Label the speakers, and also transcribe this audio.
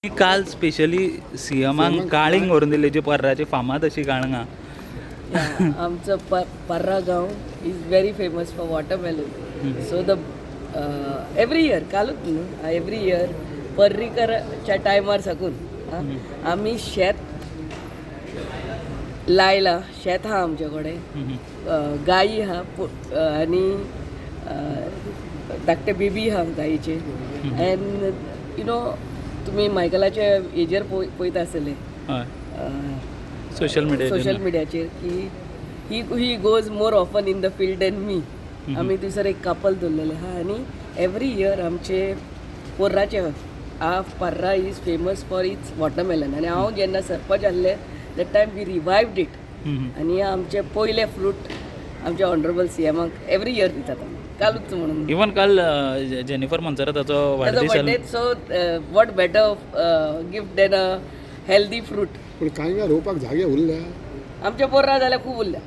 Speaker 1: काल स्पेशली सीएमाक काळींग व्हरून दिल्ली जी पर्राची फामाद अशी काळंगां.
Speaker 2: Yeah, आमचं प पर्रा गांव is very famous for watermelon. So the every year, कालूच न्हू, एवरी इयर पर्रीकरच्या टायमार साकून आमी शेत लायलां. शेत आहा आमचे कडेन, गायी आहा आनी धाकटे बेबी आहा गायीचे. एंड you know, तुमी मायकलाच्या हेजेर पळयता आसतले.
Speaker 1: हय, सोशल मिडिया.
Speaker 2: सोशल मिडियाचेर की he goes more often in the field than me. आमी थंयसर एक कापल दवरलेलें आहा आनी एवरी इयर आमचे पोर्राचे half Parra is famous for its watermelon. आनी हांव जेन्ना सरपंच आहलें, that time we revived it. आनी आमचे पयले फ्रूट आमच्या ऑनरेबल सी एमाक एवरी इयर दितात आमी, कालूच म्हणून.
Speaker 1: इवन काल जेनिफर मोन्सेराताचो
Speaker 2: ताचो
Speaker 1: वाडदीस.
Speaker 2: Birthday, so what better gift than a healthy fruit?
Speaker 3: पूण कांय रोवपाक जागे उरल्या?
Speaker 2: आमच्या पोर्रा जाल्यार खूब उरल्या.